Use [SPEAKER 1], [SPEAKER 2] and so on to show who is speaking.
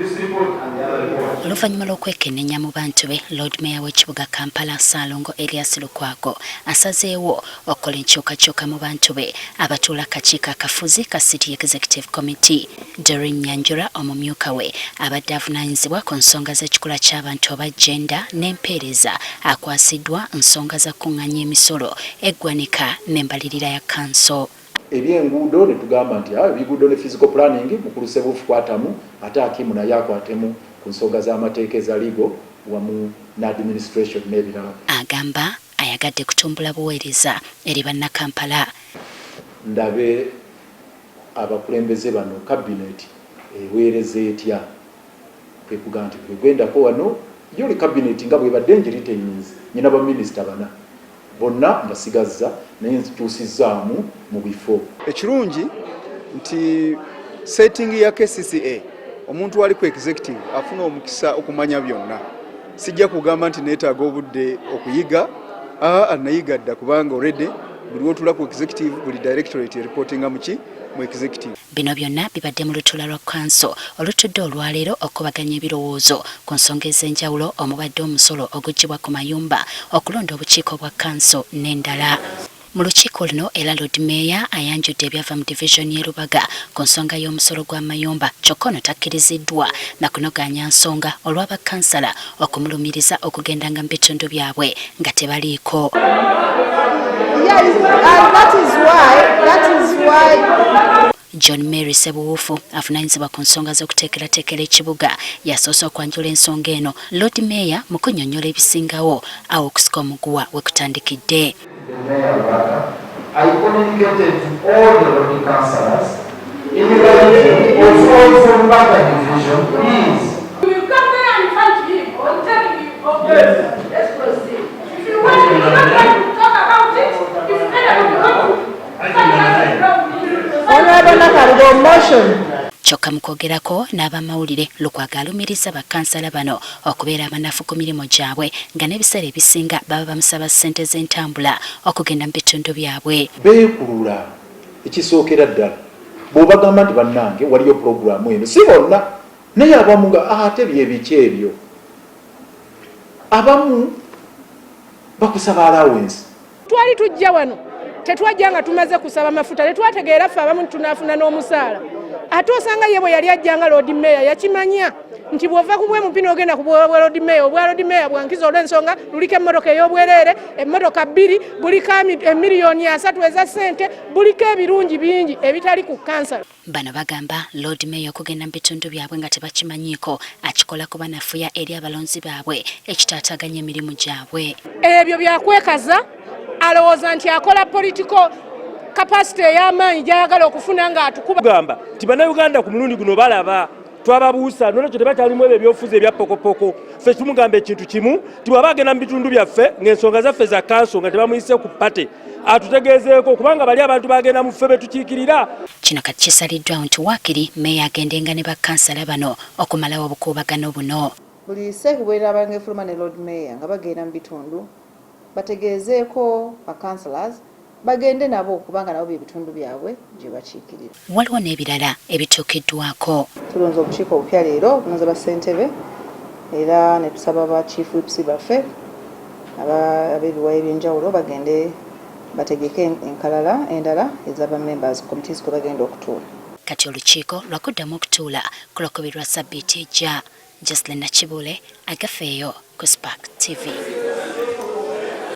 [SPEAKER 1] This report and the other report.
[SPEAKER 2] Oluvannyuma lw'okwekenneenya mu bantu be, Lord Mayor w'ekibuga Kampala, Ssaalongo Erias Lukwago, asazeewo okukola enkyukakyuka mu bantu be abatuula akakiiko akafuzi ka City Executive Committee. Doreen Nyanjura, omumyuka we abadde avunaanyizibwa ku nsonga z'ekikula ky'abantu oba gender n'empeereza, akwasiddwa nsonga za kukuŋŋaanya emisolo, eggwanika n'embalirira ya kanso.
[SPEAKER 3] Ebyenguudo ne tugamba nti ebiguudo ne physical planning, mukulu Sebuufu kwatamu, ate Akimu naye akwatemu ku nsonga z'amateeka eza legal wamu ne administration n'ebirala.
[SPEAKER 2] Agamba ayagadde kutumbula buweereza eri Bannakampala.
[SPEAKER 3] Ndabe abakulembeze bano cabinet eweereza etya, kwe kugamba nti bwegwendako wano yoli cabinet nga bwebadde ngiretainings, nyina baminisita bana bonna mbasigazza, naye nzikyusizzaamu mu bifo.
[SPEAKER 4] Ekirungi nti setting ya KCCA, omuntu ali ku executive afuna omukisa okumanya byonna. Sijja kugamba nti neetaaga obudde okuyiga, aa, nayiga dda, kubanga already buli wotula ku executive, buli directorate reportinga muki mu executive.
[SPEAKER 2] Bino byonna bibadde mu lutuula lwa kanso olutudde olwaleero okukubaganya ebirowoozo ku nsonga ez'enjawulo omubadde omusolo oguggyibwa ku mayumba, okulonda obukiiko bwa kanso n'endala. Mu lukiiko luno era Lord Mayor ayanjudde ebyava mu division y'e Lubaga ku nsonga y'omusolo gw'amayumba, kyokka ono takkiriziddwa na kunogaanya nsonga olw'abakansala okumulumiriza okugendanga mu bitundu byabwe nga tebaliiko.
[SPEAKER 5] Yes, and that is why
[SPEAKER 2] John Mary Sebuwufu, avunaanyizibwa ku nsonga z'okuteekerateekera ekibuga, yasoose okwanjula ensonga eno. Lord Mayor mu kunnyonnyola ebisingawo, awo okusika omuguwa we kutandikidde.
[SPEAKER 1] The mayor of Lubaga, I communicated to all the local councillors in the region of all from Lubaga division, please.
[SPEAKER 6] We will come there and fight him on telling you, okay, let's proceed. If you want, if you don't want to talk about it, if anybody want to fight us around,
[SPEAKER 5] Honorable Nakalugo, motion.
[SPEAKER 2] Kyokka mu kwogerako n'abamawulire, Lukwago alumiriza bakansala bano okubeera abanafu ku mirimu gyabwe, nga n'ebiseera ebisinga baba bamusaba ssente z'entambula okugenda mu bitundu byabwe.
[SPEAKER 3] Beekulula. Ekisookera ddala, bw'obagamba nti bannange waliyo puroguramu eno, si bonna, naye abamu nga ate byebiki ebyo. Abamu bakusaba allowance.
[SPEAKER 6] Twali tujja wano, tetwajja nga tumaze kusaba mafuta, tetwategeera ffe abamu tunaafuna n'omusaala. Ate osanga ye bwe yali ajja nga Lord Mayor yakimanya nti bw'ova ku bwe MP n'ogenda ku bwa Lord Mayor, obwa Lord Mayor bwankiza olw'ensonga luliko emmotoka ey'obwereere, emmotoka bbiri, buliko emiliyoni 30 eza ssente, buliko ebirungi bingi ebitali ku kansala.
[SPEAKER 2] Bano bagamba Lord Mayor okugenda mu bitundu byabwe nga tebakimanyiiko akikola kubanafuya eri abalonzi baabwe, ekitaataaganya emirimu gyabwe.
[SPEAKER 6] Ebyo byakwekaza, alowooza nti akola political capacity ey'amaanyi gy'ayagala okufuna ng'atukuba.
[SPEAKER 7] Gamba nti Bannayuganda ku mulundi guno balaba twababuusa, nolwekyo tebakyalimu ebyo ebyobufuzi ebya pokopoko. Ffe tumugamba ekintu kimu, nti bw'aba agenda mu bitundu byaffe ng'ensonga zaffe za kanso nga tebamuyise ku party, atutegeezeeko, kubanga bali abantu bagenda mu ffe betukiikirira.
[SPEAKER 2] Kino kati kisaliddwawo nti waakiri meeya agendenga ne bakansala bano okumalawo obukuubagano buno.
[SPEAKER 5] Buli CEC bwerabanga efuluma ne Lord Mayor nga bagenda mu bitundu, bategeezeeko ba councillors bagende nabo, kubanga nabo byebitundu byabwe gye bakiikirira.
[SPEAKER 2] Waliwo n'ebirala ebituukiddwako.
[SPEAKER 5] Tulonze obukiiko obupya leero, bulonze bassentebe, era ne tusaba ba chief whips baffe ab'ebiwayi ebyenjawulo bagende bategeke enkalala endala ez'aba members committees kwe bagenda okutuula.
[SPEAKER 2] Kati olukiiko lwakuddamu okutuula ku Lwokubiri lwa sabbiiti ejja. Jocelyn Nakibule, agafeeyo ku Spark TV.